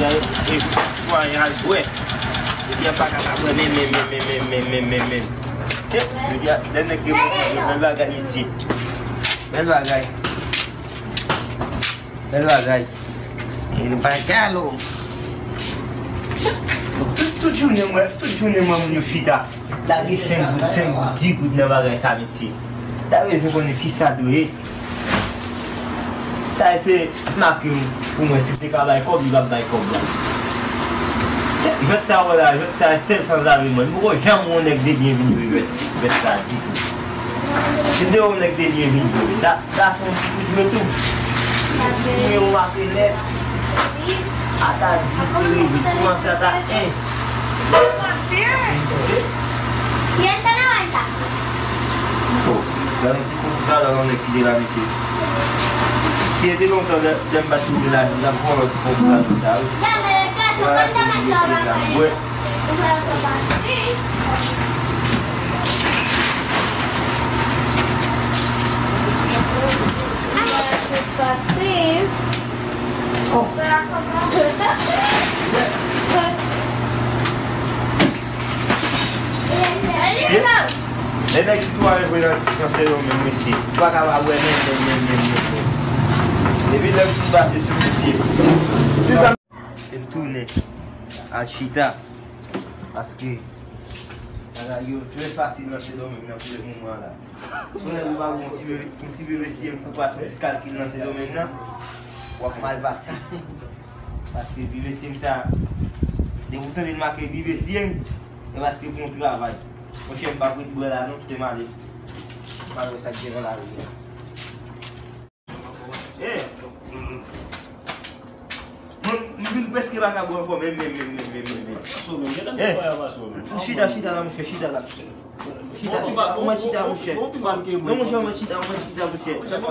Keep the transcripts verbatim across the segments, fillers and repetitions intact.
Sitwayen al bwè. Jodi a pa ka pa bwè menm, menm, menm. Se, jodi a, lè nèg gen bon, bèl bagay mesye. Bèl bagay. Bèl bagay. E nou pa galo. Tout, tout jounen mwen, tout jounen mwen moun yo chita. Lage senk goud, senk goud, dis goud nan bagay sa mesye. Ta bezwen konnen kisa dwe ye. Ta eseye make m pou mwen si m te ka bay kòb, li p ap bay kòb la. Jwèt sa wè la, jwèt sa sèl sanzave mwen. M poko janm wè yon nèg de byen vin jwe jwèt, jwèt sa ditou. Si m te wè yon nèg de byen vin jwe, ta, ta fè yon ti kout jwe tou. Mwen w ape lè. Ata dis li rive, kòmanse ata en. Siete noventa. Oh, la yon ti konpoutan la, yon nèg ki te la, mesye. Si se te lontan, lè, lè m pa t sou vle la, m t ap pran lòt ti konpoutan sa, wi. Dame de caso, cuéntame la vaca. Bwè. Ay, se pase. Oh. Mesye, lè nèg sitwayen vre nan, nan Sendomeng, mesye, ou pa ka pa bwè menm, menm, menm, menm, menm, menm. Depi lè m fin pase sou mesye, e m tounen al chita, paske bagay yo trè fasil nan Sendomeng nan pou le moman la. Sou lè nou pa gon ti bebe, yon ti bebe siye m pou pase yon ti kalkil nan Sendomeng nan, w ap mal pase. Paske bebe siye m sa, depi w tande l make bebe siye m, e paske bon travay. Monchè, m p ap ret bwè la non, kite m ale. M al wè sa k gen nan lari a. Eh! Mwen, m vin prèske pa ka bwè ankò, men, men, men. Eh! Chita, chita la, monchè, chita la. Chita, chita, mwen chita, monchè. Non, monchè, mwen chita, mwen chita, monchè. Non,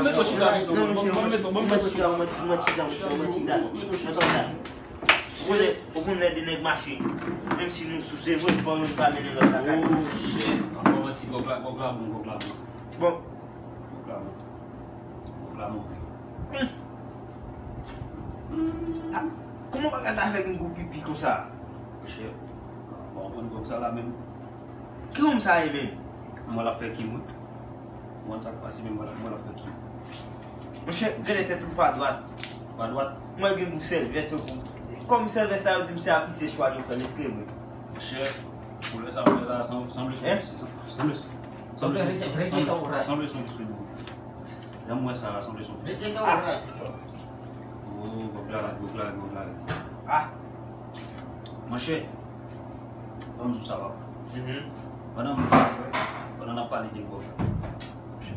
monchè, mwen chita, mwen chita, mwen chita, monchè, mwen chita. Mwen konn lè, ou konn lè de nèg mache. Menm si nou sou, se vre, fò nou pa mennen lòt lakay. Oh, shit. Ankò manti, gòk la, gòk la bon, gòk la bon. Bon. Gòk la bon. Gòk la bon. Hmm. Ah, kòman bagay sa fè gen gwo pipi konsa? Monchè, bon, konn gòk sa la menm. Ki wonm sa ye menm? Mwen l ap fè kim, wi. Mwen sa k pase menm, mwen l ap, mwen l ap fè kim. Monchè, gade tèt ou pa dwat. Pa dwat? Mwen gen gwo sèl vès yo pou. Kòm sèl vès sa yo di m se apise chwal yo fè l, eske vre? Monchè, koulè sa, koulè sa, sanble, sanble, sanble, sanble, sanble, sanble son pistolet. Lè m wè sa, sanble son pistolet. Oh, gòk la, gòk la, gòk la. Ah! Monchè, ban m di w sa, papa. Pandan m, pandan n ap pale de gòk la,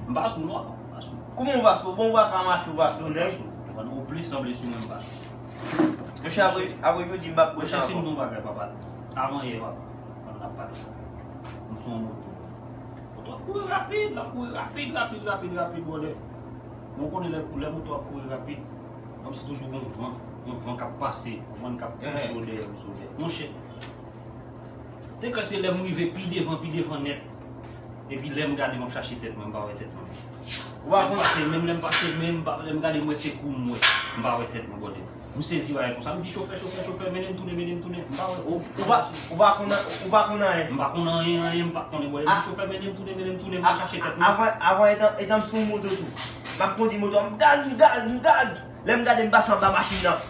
m pa sou non, papa, m pa sou. Kòman w pa sou? Bon, w pa ka mache, w pa sou, nèg. Pandan w plis sanble sou mwen, m pa sou. Monchè, apre, apre jodi, m p ap bwè sa ankò. Monchè, si m di w yon bagay, papa, avan yè, papa, pandan n ap pale sa, m sou yon moto. Moto ap kouri rapid, l ap kouri rapid, rapid, rapid, rapid, brother. Bon, w konnen lè, lè moto ap kouri rapid, kòmsi toujou gon van, gon van k ap pase, gon van k ap pouse w dèyè, pouse w dèyè. Monchè, te kwè se lè m rive pi devan, pi devan nèt, epi lè m gade, m ap chache tèt mwen, m pa wè tèt mwen. Lè m pase, menm lè m pase, menm pa, lè m gade, m wè se kou m wè, m pa wè tèt mwen, brother. M sezi bagay konsa. M di chofè, chofè, chofè, mennen m tounen, mennen m tounen. M pa wè. Ou, ou pa, ou pa konn, ou pa konn anyen. M pa konn anyen, anyen, m pa konnen, bwè. M di chofè, mennen m tounen, mennen m tounen, m ap chache tèt mwen. Avan, avan, etan, etan m sou moto tou. M ap kondi moto a, m gaz, m gaz, m gaz. Lè m gade, m pase anba machin nan.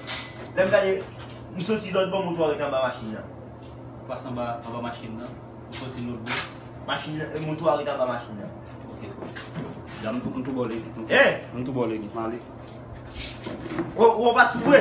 Lè m gade, m soti lòt bò, moto a ret anba machin nan. Ou pase anba, anba machin nan, ou soti lòt bò. Machin nan, e, moto a ret anba machin nan. Ok. Ya, m tou, m tou bò legi. Eh! M tou bò legi, m ale. Ou, ou pa t sou vre?